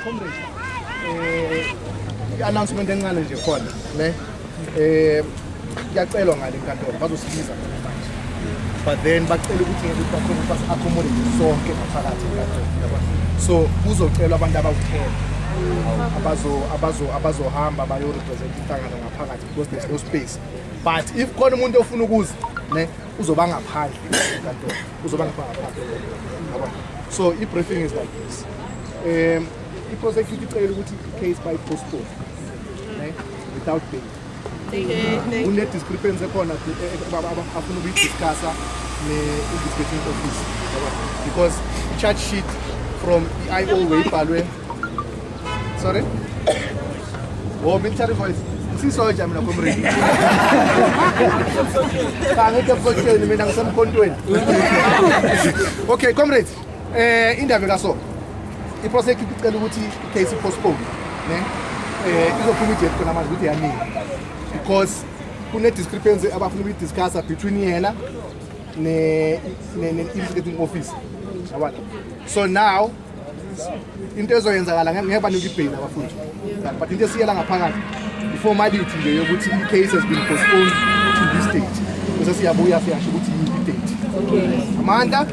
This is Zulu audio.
Comrade, i-announcement encane nje khona ne, kuyacelwa ngale nkantolo, bazosibiza manje, but then bacela ukuthi ngeke ukuthi bakhona ukuthi basi-accommodate sonke ngaphakathi enkantolo, yabona. So kuzocelwa abantu abawu-10 abazohamba bayo-represent inhlangano ngaphakathi because there's no space. But if khona umuntu ofuna ukuza ne, uzoba ngaphandle enkantolo, uzoba ngaphandle, yabona. So i-briefing is like this: i-prosecutor icela ukuthi i-case bayi-postpone ne, without bail. Kune-discrepancy ekhona afuna ukuyidiscussa ne-investigating office, yabona, because i-charge sheet from i-IO weyibhalwe, sorry, oh, military voice, sisoja mina, comrade. Cha, ngekho ebusotsheni mina, ngisemkhontweni. Okay comrades, indaba kaso, i-prosecutor icela ukuthi i-case i-postpone ne. Izophuma i-date khona manje ukuthi yanini, because kune-discrepancy abafuna ukuyidiscussa between yena ne-investigating office, yabona. So now into ezoyenzakala, ngeke banike i-bail abafundi, but into esiyela ngaphakathi i-formality nje yokuthi i-case has been postponed to this date, bese siyabuya siyasho ukuthi yiphi i-date. Amandla.